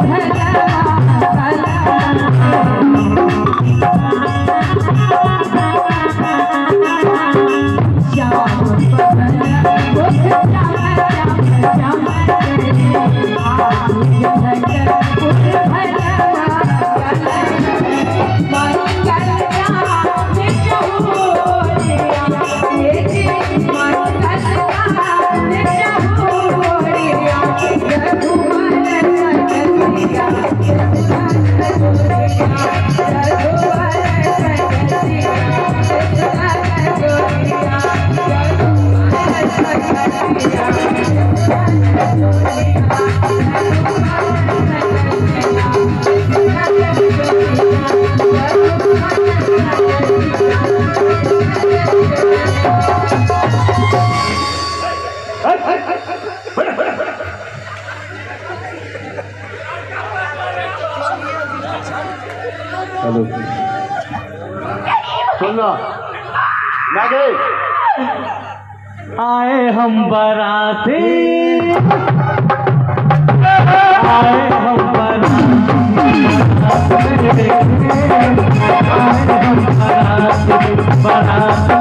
Hello सुनना नागे आए हम बराती, आए हम बराती, आए हम बराती, बारात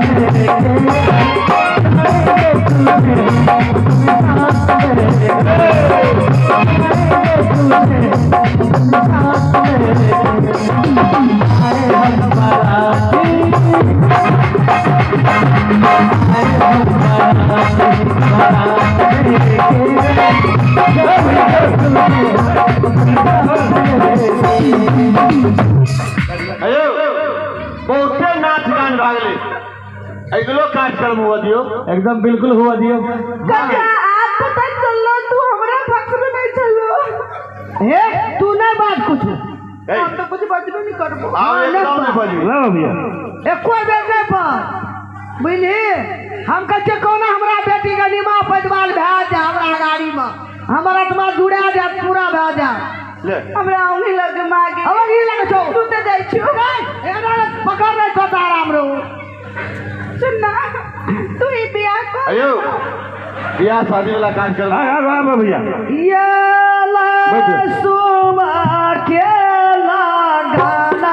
बहुते नाच गान भागले अगलो कार्यक्रम हुआ दियो, एकदम बिल्कुल हुआ दियो। काका आप पता चलो तू हमरा पक्ष में नहीं चलो। हे तू ना बात कुछ, हम तो कुछ बजबे नहीं करबो। हां एकदम नहीं बजबे ना भैया, एको बेर नहीं पर बुझली। हम कहै कोना हमरा बेटी के निमा पैदवाल भए जाए, हमरा गाड़ी में हमर आत्मा जुड़ा जाए, पूरा भए जाए। हमरा औंधी लग मागे, औंधी लग छौ, सुते जाइ छियो। एना पकड़ नै छौ आराम रहो। सुन ना तू ई बियाह कर, अयो बियाह शादी वाला कार्यक्रम। हां हां भैया ये सुमा के लगाना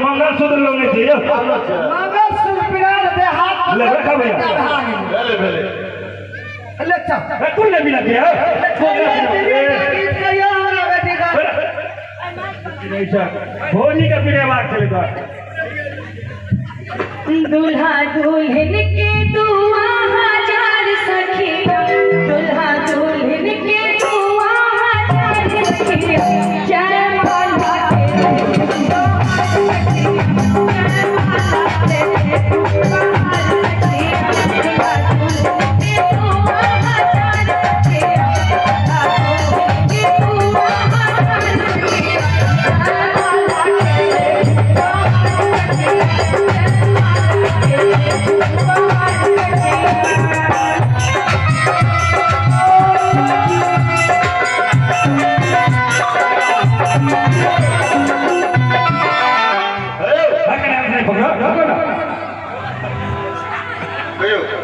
मंगलसूत्र लोग चाहिए, मंगलसूत्र पिरा दे हाथ ले रखा भैया, भले भले ले चल तू ले मिला के गीत कहियो हमरा बेटी का नहीं सर होली का पीने बात चले तो दुल्हा दुल्हन के दुआ हजार सखिया, दुल्हा दुल्हन के दुआ हजार सखिया, जय माला के जय माला के। पकड़ पकड़ ना। कहियो।